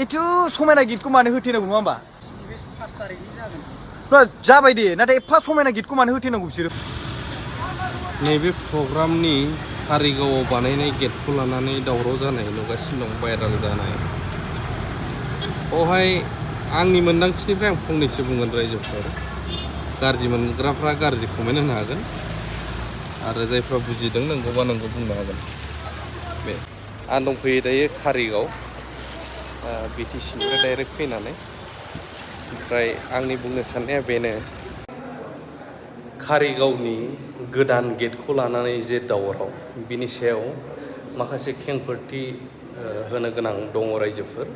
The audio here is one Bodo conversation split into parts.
itu समायना गितखौ मानो होथेनांगौ नङा होमबा? 5 तारिखनि जागोन। जाबाय दे नाथाय एफा समायना गितखौ मानो होथेनांगौ बिसोरो? नैबे प्रग्रामनि कारिगावआव बानायनाय गेटखौ लानानै दावराव जानाय नुगासिनो दं, भाइराल जानाय। बेवहाय आंनि मोन्दांथिनिफ्राय आं फंनैसो बुंगोन रायजोफोर। गाज्रि मोनग्राफ्रा गाज्रि कमेन्ट होनो हागोन आरो जायफ्रा बुजिदों नंगौबा नंगौ बुंनो हागोन। बे आं दंफैयो दायो कारिगाव, BTCनिफ्राय डाइरेक्ट फैनानै। ओमफ्राय आंनि बुंनो साननाया बेनो, कारिगावनि गोदान गेटखौ लानानै जे दावराव, बिनि सायाव माखासे खेंफोरथि होनो गोनां दङ रायजोफोर।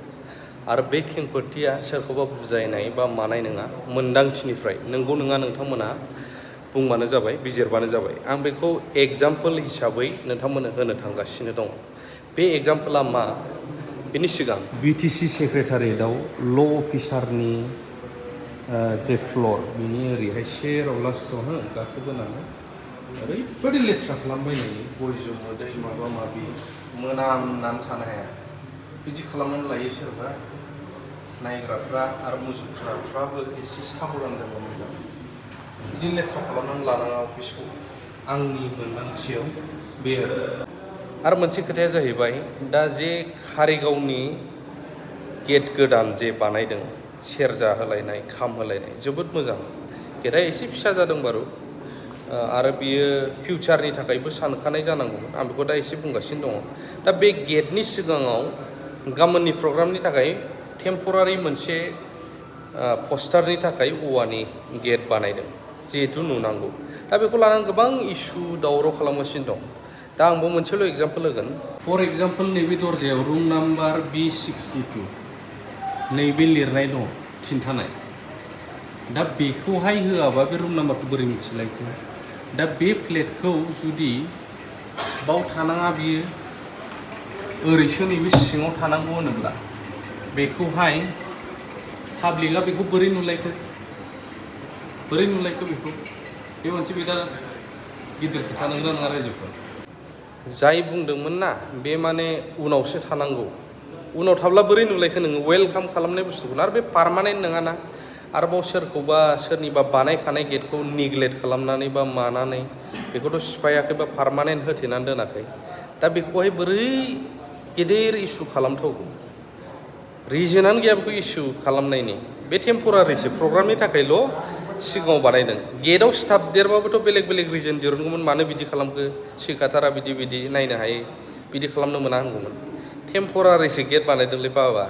आरो बे खेंफोरथिया सोरखौबा बुजायनाय बा मानाय नङा, मोन्दांथिनिफ्राय नंगौ नङा नोंथांमोना बुंबानो जाबाय, बिजिरबानो जाबाय। आं बेखौ एग्जाम्पोल हिसाबै नोंथांमोननो होनो थांगासिनो दङ। बे एग्जाम्पोला मा? बेनि सिगां BTC सेक्रेटारियेटआव ल' अफिसारनि जे फ्लर, बिनि ओरैहाय सेराव लास्टआव गाखोबोनानै ओरैबायदि लेथ्रा खालामबायनाय, गय जुमुदै माबा माबि मोनामनानै थानो हाया बिदि खालामनानै लायो सोरबा। नायग्राफ्रा आरो मुजुग्राफ्राबो एसे साबधान जाबा मोजां। बिदि लेथ्रा खालामनानै लानाङा अफिसखौ, आंनि मोन्दांथियाव बे आरो मोनसे खोथाया जाहैबाय, दा जे कारिगावनि गेट गोदान जे बानायदों, सेरजा होलायनाय, खाम होलायनाय, जोबोद मोजां। गेटआ एसे फिसा जादों बारु, आरो बियो फिउचारनि थाखायबो सानखानाय जानांगौमोन। आं बेखौ दा एसे बुंगासिनो दङ। दा बे गेटनि सिगाङाव गाबोननि प्रग्रामनि थाखाय टेम्परारि मोनसे पस्टारनि थाखाय औवानि गेट बानायदों, जिहेथु नुनांगौ। दा बेखौ लानानै गोबां इस्यु दावराव खालामगासिनो दं। दा आंबो मोनसेल' एग्जाम्पोल होगोन। फर एग्जाम्पोल, नैबे दरजायाव रुम नाम्बार B62 नैबे लिरनाय दं, खिन्थानाय। दा बेखौहाय होआबा बे रुम नाम्बारखौ बोरै मिथिलायखो? दा बे प्लेटखौ जुदि बाव थानाङा, बियो ओरैसो नैबे सिङाव थानांगौ होनोब्ला बेखौहाय पाब्लिकआ बेखौ बोरै नुलायखो? बोरै नुलायखो बेखौ? बे मोनसे बिराद गिदिर खोथा, नंगौना नङा रायजोफोर? जाय बुंदोंमोन ना, बे माने उनावसो थानांगौ, उनाव थाब्ला बोरै नुलायखो नोङो? वेलकाम खालामनाय बुस्थुखौनो, आरो बे पारमानेन्ट नङाना। आरोबाव सोरखौबा सोरनिबा बानायखानाय गेटखौ निग्लेक्ट खालामनानै बा मानानै बेखौथ' सिफायाखै बा पारमानेन्ट होथेनानै दोनाखै। दा बेखौहाय बोरै गेदेर इस्यु खालामथावगौ? रिजनानो गैया बेखौ इस्यु खालामनायनि। बे टेम्परारिसो, प्रग्रामनि थाखायल' सिगाङाव बानायदों। गेटआव स्टाफ देरबाबोथ' बेलेग बेलेग रिजन दिरुनगौमोन। मानो बिदि खालामखो? सेक्रेटारा बिदि बिदि नायनो हायो, बिदि खालामनो मोना होनगौमोन। टेम्परारिसो गेट बानायदोंलै बाबा,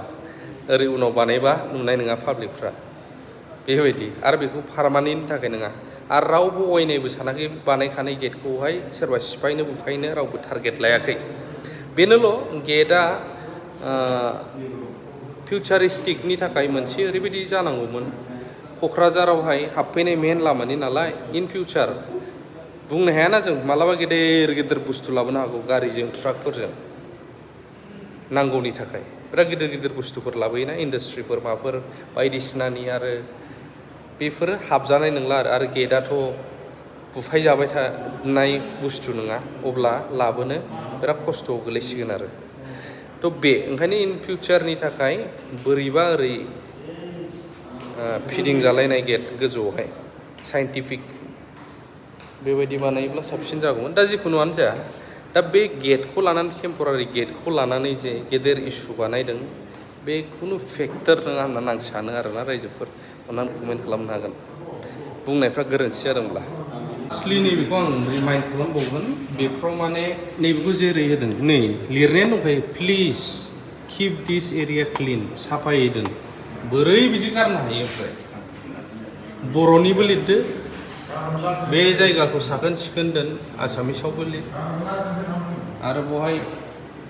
ओरै उनाव बानायबा नुनाय नङा पाब्लिकफ्रा, बेबायदि। आरो बेखौ पारमानेन्टनि थाखाय नङा। आरो रावबो अयनायबो सानाखै बानायखानाय गेटखौहाय सोरबा सिफायनो बुफायनो रावबो टारगेट लायाखै। बेनोल' गेटआ फिउचारिस्टिकनि थाखाय मोनसे ओरैबायदि जानांगौमोन, क'क्राझारावहाय हाबफैनाय मेन लामानि नालाय। इन फिउचार बुंनो हायाना जों, मालाबा गेदेर गेदेर बुस्थु लाबोनो हागौ गारिजों, ट्राकफोरजों, नांगौनि थाखाय बिराद गिदिर गिदिर बुस्थुफोर लाबोयोना, इन्डास्ट्रिफोर माबाफोर बायदिसिनानि। आरो बेफोरो हाबजानाय नंला। आरो गेटआथ' बुफायजाबाय थानाय बुस्थु नङा, अब्ला लाबोनो बिराद खस्थ' गोलैसिगोन आरो। थ' बे ओंखायनो इन फिउचारनि थाखाय बोरैबा ओरै फिदिं जालायनाय गेट गोजौआवहाय साइन्टिफिक बेबायदि बानायोब्ला साबसिन जागौमोन। दा जिखुनुआनो जाया, दा बे गेटखौ लानानै, टेम्परारि गेटखौ लानानै जे गेदेर इस्यु बानायदों, बे खुनु फेक्टर नङा होननानै आं सानो आरोना रायजोफोर। अन्नानै कमेन्ट खालामनो हागोन बुंनायफ्रा गोरोन्थि जादोंब्ला। एक्सुवेलि नैबेखौ आं रिमाइन्ड खालामबावगोन, बेफ्राव माने नैबेखौ जेरै होदों, नै लिरनायानो दंखायो, please keep this area clean, साफायै दोन। बोरै बिदि गारनो हायो? ओमफ्राय बर'निबो लिरदो, बे जायगाखौ साखोन सिखोन दोन, आसामिसावबो लिर। आरो बेवहाय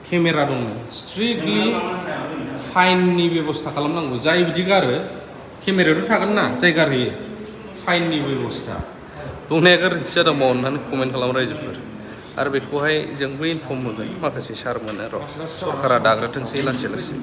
केमेरा दङ, स्ट्रिक्टलि फाइननि बेब'स्था खालामनांगौ। जाय बिदि गारो, केमेरायावथ' थागोन ना, जाय गारहैयो, फाइननि बेब'स्था। बुंनाया गोरोन्थि जादोंबा अननानै कमेन्ट खालाम रायजोफोर। आरो बेखौहाय जोंबो इनफर्म होगोन, माखासे सार मोनो र', सरकारा दाग्रोथोंसै लासै लासै।